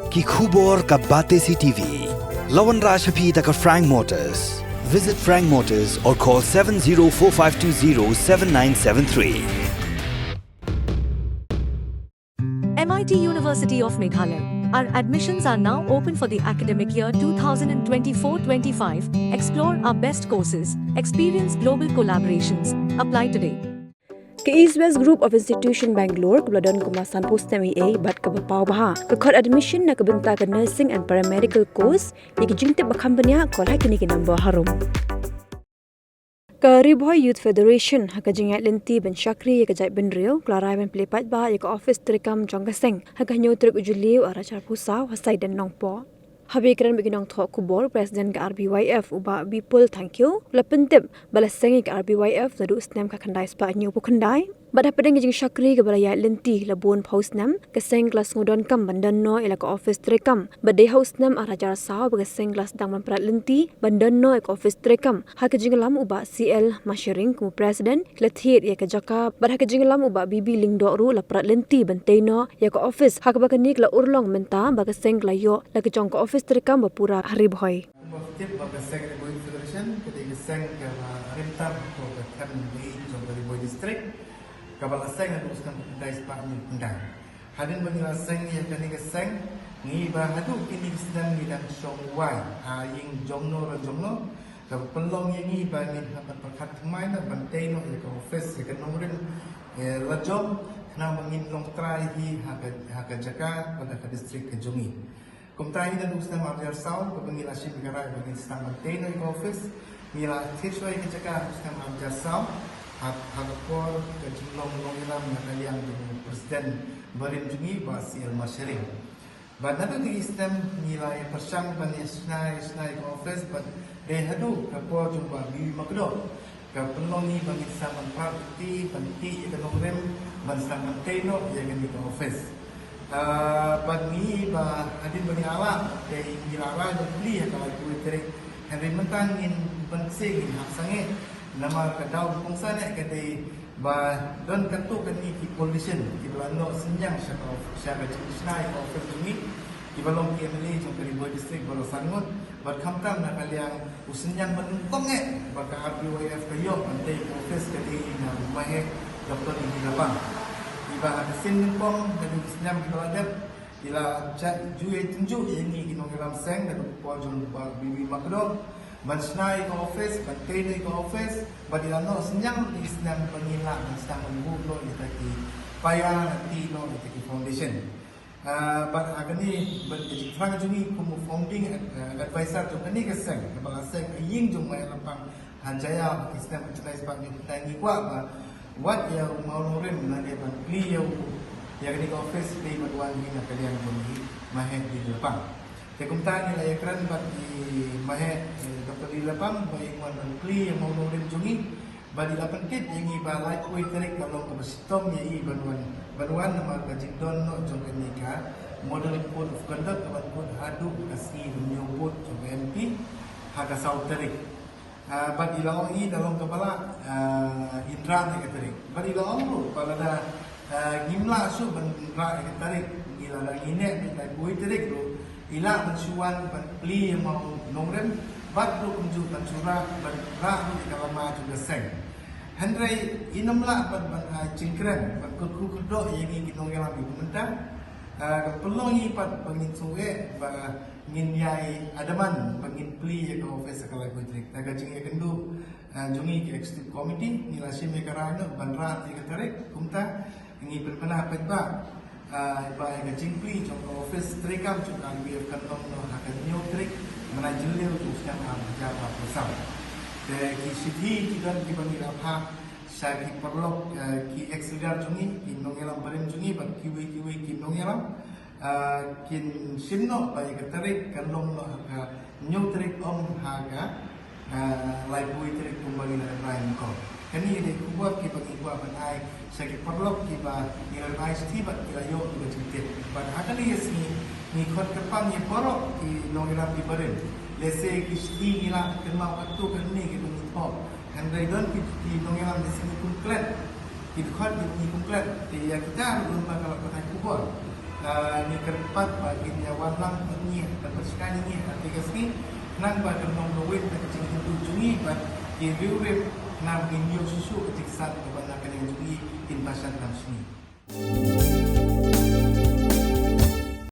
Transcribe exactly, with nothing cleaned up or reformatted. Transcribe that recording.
Ki khubor ka Batesi T V. La wanrah sha phi da ka Frank Motors. Visit Frank Motors or call seven zero four five two zero seven nine seven three. M I T University of Meghalaya. Our admissions are now open for the academic year two thousand twenty-four twenty-five. Explore our best courses, experience global collaborations. Apply today. Ka East West Group of Institution Bangalore kaba la don kumba sanphew snem eiei bad kaba paw bha ka khot admission na ka bynta ka nursing and paramedical course. Ïa ki jingtip ba kham bniah, call ha kine ki number harum. Ka Ri Bhoi Youth Federation ha ka jingïaid lynti ban shakri ïa ka jaitbynriew ka la rai ban plie paidbah ïa ka office treikam jong ka seng ha ka hynñiew tarik u Jylliew arhajar arphew saw ha Saiden Nongpoh. Haba ïakren bad ki nongthoh khubor, President ka R B Y F u Bah Bipul Thangkhiew u la pyntip ba la seng ïa ka R B Y F naduh u snem khatkhyndai spah hynñiewphew khyndai. Bad hapdeng ka jingshakri kaba la ïaid lynti la bun phew snem, ka seng ka la sngewdonkam ban don noh ïa la ka office treikam. Bad dei ha u snem arhajar saw ba ka seng ka la sdang ban prat lynti ban don noh ïa ka office treikam. Ha ka jingïalam u Bah C L Mashering kum u President, ki la thied ïa ka jaka, bad ha ka jingïalam u Bah B B Lyngdoh ruh la prat lynti ban tei noh ïa ka office, ha kaba kane ka la urlong mynta ba ka seng ka la ïoh la ka jong ka office treikam ba pura ha Ri Bhoi. Kumba phi tip ba ka seng Ri Bhoi Federation ka dei ka seng kaba rim tam ha ka thaiñ ba ïeit jong ka Ri Bhoi District, kaba la seng ha u snem khatkhyndai spah hynñiewphew khyndai. Hadien ba ngi la seng ïa kane ka seng, ngi ba haduh kine ki snem ngi dang shong wai ha ïing jongno la jongno, kaba pynlong ïa ngi ba ngin hap ban pyrkhat thymmai noh ban tei noh ïa ka office, ïa ka nongrim, eh, la jong, khnang ba ngin long trai hi ha ka, ha ka jaka bad ha ka district ka jong ngi. Kumta hi naduh u snem arhajar saw kaba ngi la shim ïa ka rai ba ngin sdang ban tei noh ïa ka office. Ngi la thied shuwa ïa ka jaka ha u snem arhajar saw ha, ha ka por ka jinglong nongïalam na ka liang jong u President barim jong ngi, Bah C L Mashering. Bad naduh kine ki snem ngi la ïa pyrshang ban ïa shna ïa shna ïa ka office, bad dei haduh ka por jong u Bah B B Makdoh ka pynlong ngi ba ngin sdang ban prat lynti ban tih ïa ka nongrim ban sdang ban tei noh ïa kane ka office. Ah, bad ngi ba hadien ba ngi la lah, dei ngi la lah ban plie ha ka laiphew tarik. Hynrei mynta ngin ban sdang ngin hap sangeh. Namar ka daw kongsan eh ka dei ba don katto katne ki politician kiba la noh synñiang sha ka, sha ka jingshna ïa ka office jong ngi, kiba long ki M L A jong ka Ri Bhoi District ba la san ngut, bad khamtam na ka liang u synñiang ba nyngkong eh ba ka R B Y F ka ïoh ban tei ka office ka dei na u Maheh Doctor D D Lapang. Kiba ha ka sien nyngkong ha ki snem kiba la dep, ki la ju ïatynjuh ïa ngi ki nongïalam seng da ka por jong u Bah B B Makdoh ban shna ïa ka office, ban tei noh ïa ka office, bad ki la noh synñiang ïa ki snem ba ngin lah ban sdang ban buh noh ïa kita ki paia, tih noh ïa kita ki foundation. Ah, bad ha kane bad ka jingthrang jong ngi kum u founding ad-, ah, advisor jong kane ka seng, kaba la seng ha ïing jong u Maheh Lapang ha Jaiaw ha ki snem khatkhyndai spah hynñiewphew khyndai, ngi kwah ba wat ïa u mawnongrim lane ban plie ïa u, ïa kane ka office dei ban wan hi na ka liang jong u Maheh D D Lapang. Te kumta ngi la ïakren bad i Maheh, eh, Doctor D D Lapang ba i wan ban plie ïa u mawnongrim jong ngi. Bad i la pyntip ïa ngi ba laiphew tarik ka long kaba shitom ïa i ban wan, ban wan namar ka jingdon noh jong kane ka Model Code of Conduct kaba kut haduh ka sngi ban ñiew vote jong ka M P ha ka saw tarik. Ah, bad i la ong ïa ngi da long kaba lah, ah, in rah ïa ka tarik. Bad i la ong ruh ba lada, ah, ngim lah shuh ban rah ïa ka tarik, ngi la, la ngi neh bad laiphew tarik ruh i lah ban shu wan ban plie ïa u mawnongrim, bad ruh kumjuh ban shu rah, ban rah ruh ïa ka lama jong ka seng. Hynrei i nym lah pat ban ai jingkren, ban kyrkhu kyrdoh ïa ngi ki nongïalam ïa ka mynta. Ah, ka pynlong ïa ngi pat ba ngin sngewthuh ba ngin ïai adamant ba ngin plie ïa ka office ha ka laiphew tarik. Da ka jingïakynduh, ah, jong ngi ki executive committee, ngi la shim ïa ka rai noh ban rah ïa ka tarik. Kumta ngi pynbna paidbah, ah, ba ïa ka jingplie jong ka office treikam jong ka R B Y F kan long noh ha ka hynñiew tarik bnai Jylliew jong u snem ar hajar arphew saw. Te ki shithi ki don kiba ngi la phah sha ki paralok, ah, ki ex-leader jong ngi, ki nongïalam barim jong ngi bad kiwei kiwei ki nongïalam. Ah, kin shim noh ba ïa ka tarik kan long noh ha ka hynñiew tarik, ym ha ka, ah, laiphew tarik kumba ngi la rai nyngkong. Kane dei khubor kiba ngi kwah ban ai sha ki paralok kiba ngi la ai shithi bad ki la ïoh ka jingtip. Bad ha kane ka sngi ngi khot kyrpang ïa baroh ki nongïalam ki barim. Lehse ki shithi ngi la kynmaw katto katne kiba ngi thoh. Hynrei don ki, ki nongïalam lehse ngi kum klet. Ki dkhot ngi kum klet. Te ïa kita ruh lem bad ka lad pathai khubor. Ngi kyrpad ba kin ïa wallam ïa ngi, ban pynshai ïa ngi ha kane ka sngi, khnang ba kan long kawei na ka jinghindu jong ngi bad ki riewrep, khnang ba ngin ïoh shisha ka jingsan kaba na ka liang jong ngi kin bha sha ka sngi.